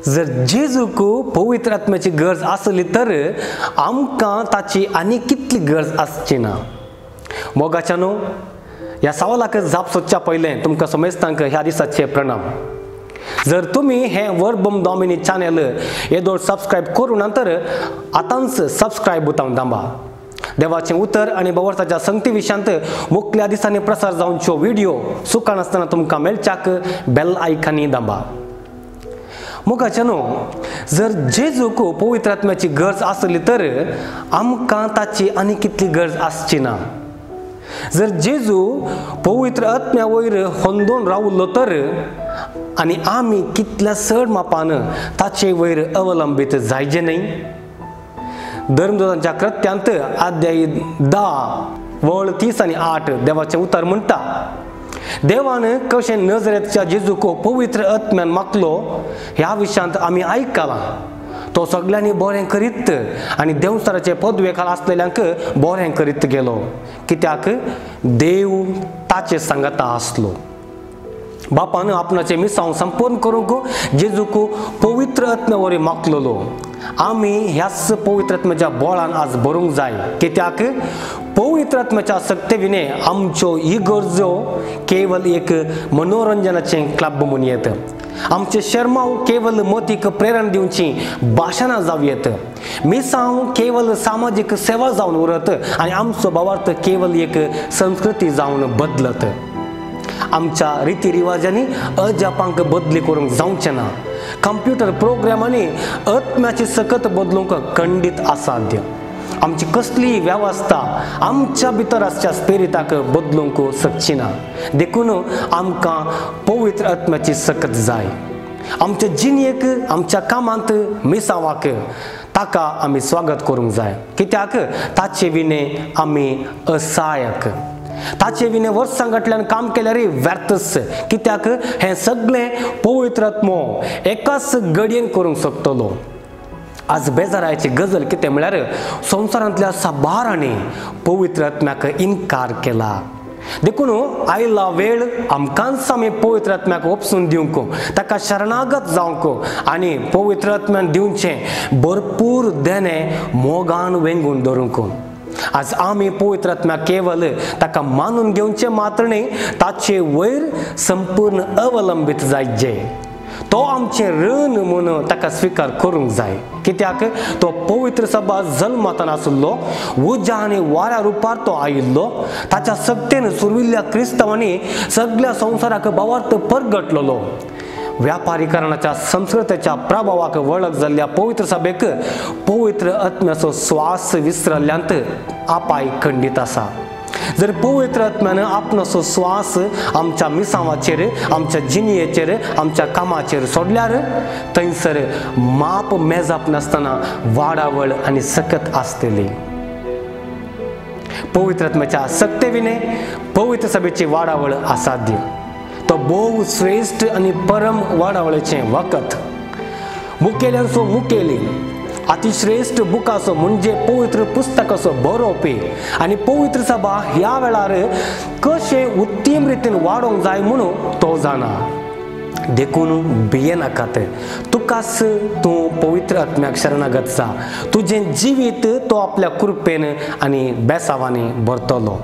जर जेजूक पवित्र आत्म्याची गरज आसली तर आमकां ताची आनी कितली गरज आसची ना। मोगाच्यानो, ह्या सवालाक जाप सोदच्या पयलें तुमकां समेस्तांक ह्या दिसाचे प्रणाम। जर तुमी हें वर्बम डॉमिनी चॅनल येदोळ सबस्क्रायब करूं ना तर आतांच सबस्क्रायब बुतांव दांबा। देवाचें उतर आनी बवर्साच्या संगती विशयांत मुखल्या दिसांनी प्रसार जावच्यो व्हिडियो चुकनासतना तुमकां मेळच्याक बेल आयकनी दांबा। मोगाच्यानो, जर जेजूक पवित्र आत्म्याची गरज आसली तर आमकां ताची आनी कितली गरज आसची ना। जर जेजू पवित्र आत्म्या वयर होंदोन रावलो तर आनी आमी कितल्या चड मापान ताचे वयर अवलंबीत जायचे न्हय। धर्मदूतांच्या कृत्यांत अध्याय 10 वळ 30 आनी 8 देवाचें उतर म्हणटा, देवान कशें नजरेच्या जेजूक पवित्र आत्म्यान मागलो ह्या विशयांत आमी आयकलां। तो सगळ्यांनी बरें करीत आनी देंवचाराचे पदवे खाला आसलेल्यांक बरें करीत गेलो, कित्याक देव ताचे सांगाता आसलो। बापान आपणाचें मिसांव संपूर्ण करूंक जेजूक पवित्र आत्म्या वरवीं मागलेलो। आमी ह्याच पवित्र आत्म्याच्या बोळान आज भरूंक जाय, कित्याक पवित्र आत्म्याच्या सक्ते विणे आमच्यो इगर्जो केवल एक मनोरंजनाचें क्लब म्हूण येत। आमचे शर्माव केवल मतीक प्रेरणा दिवची भाशणां जावं येत। मिसांव केवल सामाजीक सेवा जावन उरत आनी आमचो भावार्थ केवल एक संस्कृती जावन बदलत। आमच्या रिती रिवाजांनी अजापांक बदली करूंक जावचें ना। कंप्युटर प्रोग्रामांनी आत्म्याची सकत बदलूंक खंडीत असाध्य। आमची कसलीय वेवस्था आमच्या भितर आसच्या स्पिरिताक बदलूंक शकची ना। देखून आमकां पवित्र आत्म्याची सकत जाय। आमच्या जिणेक, आमच्या कामांत, मिसावाक ताका आमी स्वागत करूंक जाय, कित्याक ताचे विणे आमी असहायक। ताचे विणे वर्सां फाटल्यान काम केल्यार व्यर्थच, कित्याक हें सगळें पवित्र आत्मो एकाच घडयेन करूंक शकतलो। आज बेजारायची गजल कितें म्हळ्यार संवसारांतल्या साबारांनी पवित्र आत्म्याक इनकार केला। देखून आयला वेळ आमकांच आमी पवित्र आत्म्याक ओपसून दिवंक, ताका शरणागत जावंक आनी पवित्र आत्म्यान दिवचें भरपूर देणें मोगान वेंगून धरूंक। आज आमी पवित्र आत्म्याक केवल ताका मानून घेवचें मात्र न्हय, ताचे वयर संपूर्ण अवलंबीत जायचे। तो आमचें ऋण म्हूण ताका स्विकार करूंक जाय, कित्याक तो पवित्र सभा जल्मातान आशिल्लो, उज्या आनी वाऱ्या रुपार तो आयिल्लो। ताच्या सक्तेन सुरविल्ल्या क्रिस्तांवांनी सगळ्या संवसाराक भावार्थ परगटलेलो। व्यापारीकरणाच्या संस्कृतीच्या प्रभावाक वळख जाल्ल्या पवित्र सभेक पवित्र आत्म्याचो स्वास विसरल्यांत आपाय खंडीत आसा। जर पवित्र आत्म्यान आपणाचो स्वास आमच्या मिसांवाचेर, आमच्या जिणेचेर, आमच्या कामाचेर सोडल्यार थंयसर माप मेजाप नासतना वाडावळ आनी सकत आसतली। पवित्र आत्म्याच्या सक्ते विणे पवित्र सभेची वाडावळ असाध्य। तो भोव श्रेश्ठ आनी परम वाडावळेचें वखद। मुखेल्यांचो मुखेली, अतिश्रेश्ठ बुकाचो म्हणजे पवित्र पुस्तकाचो बरोवपी आनी पवित्र सभा ह्या वेळार कशें उत्तम रितीन वाडोवंक जाय म्हणून तो जाणा। देखून भियेनाकात, तुकाच तूं पवित्र आत्म्याक शरणागत जा। तुजें जिवीत तो आपल्या कृपेन आनी बेसावांनी भरतलो।